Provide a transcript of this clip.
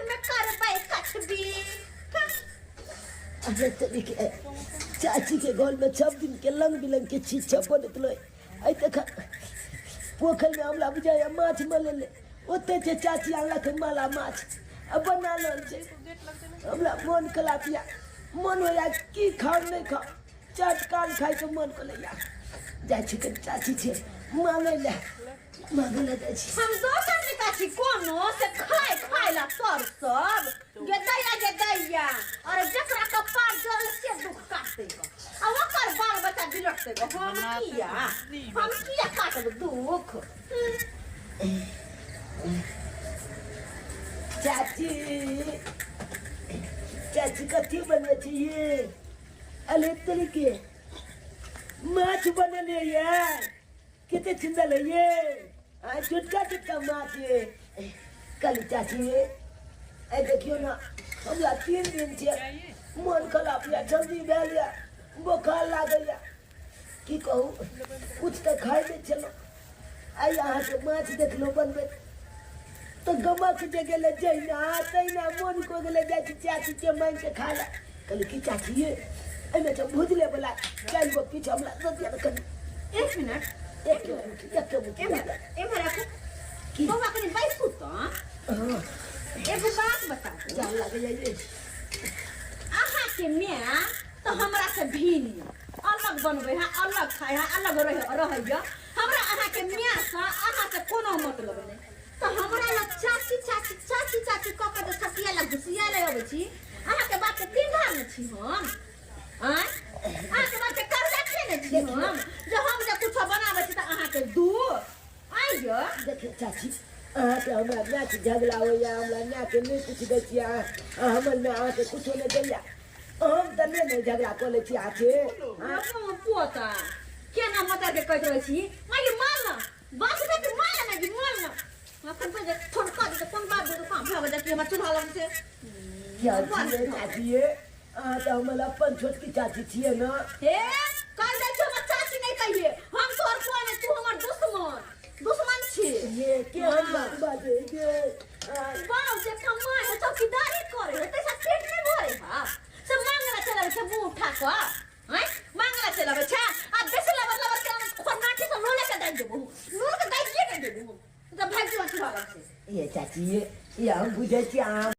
में करबै कछबी। अरे तरीके चाची के घर में सब दिन के रंग बिरंग के चीज सब बनत रहे। आइ तक पोखरि में हमरा बुझाइया माछ मलेले ओते छै, चाची आनलक माला माछ आ बना रहल छै। हमरा मन खराब या मन होइया की खाउ नहि खाउ, चटकान खाइके मन करैया। जाइ छी कनि चाची छै मांगै लए, मांगै लए जाइ छी। हम दोसर निका छी कोनो से खाय खाय ला तर सब गे दैया गे दैया। अरे जकरा कपार जरल से दुख काटते ग आ ओकर बाल बच्चा बिलटते ग। हम किया काटब दुख? चाची, चाची, कथी बनबै छी ये? अरे तरीके माछ बनले ये, कते सुंदर है ये। आ छोटका छोटका माछ ये। कल चाची ये ए देखियो ना, हमरा 3 दिन से मन खराब या सर्दी भेल या बोखार लागल या, की कहू, कुछ तऽ खाइ नहि छलहुँ। आइ अहाँके माछ देखलहुँ बनबैत तऽ गमक जे गेलै जहिना तहिना मोन कऽ गेलै, जाइ छी चाचीके माँगि कऽ खा लए। कहली की चाची ये, एहिमे तऽ भुजले वला 4 गो पीस हमरा दऽ दिअ ने कनि। एक मिनट। एक मुट्ठी, एक मुट्ठी। एम्हर एम्हर राखू। की? बौआ, कनि बैसू तऽ। हँ। एगो बात बताबू। जान लागैया ये। अहाँके माय तऽ हमरा से भिन्न यऽ, अलग बनबै है, अलग खाइ है, अलग रह रहैया। हमरा अहाँके मायसँ अहाँके कोनो मतलब नहि, तऽ हमरा लग चाची चाची चाची चाची कऽ कऽ जे खसिया लग घुसिया लए अबै छी, अहाँके बापके तीन धार छी हम? आँय, अहाँके बापके कर्जा खेने छी हम जे हम जे कुछो बनाबै छी तऽ अहाँके दू आँय यौ? देखियौ चाची, अहाँके हमरा मायके झगड़ा होइया, हमरा मायके नहि किछु दै छियै अहाँ, आ हमर माय अहाँके कुछो नहि दैया। हम तऽ नहि ने झगड़ा कऽ लै छी अहाँके। अपनो पोता केना मटर के कहैत रहै छी, माय मार न बाप के, मार न जी, मार न। अखन तो जे ठोनका दे कोन बाप दे कहाँ भाग जा कि हमरा चूल्हा लग से। चाची चाची ये, अहाँ तऽ हमर अपन छोटकी चाची छियै ने। हे, कह दै छौ हमर चाची नहि कहिए। हम तोहर कोन, तू हमर दुश्मन दुश्मन छी। ये केहन बात बाजै ये? बाप जे कमाइ है, चौकीदारी करे है, तैसा पेट नहीं भरे है से मांगला चलाबै छै मुंह उठा कऽ। आँय, मांगला चलाबै छै आ बेसी लबर लबर के खोरनाठी से लोले के दाइ देबो, लोल के दाइए के देबो तऽ भागि जेबो चूल्हा लग से। ये चाची ये हम बुझै छी अहाँ।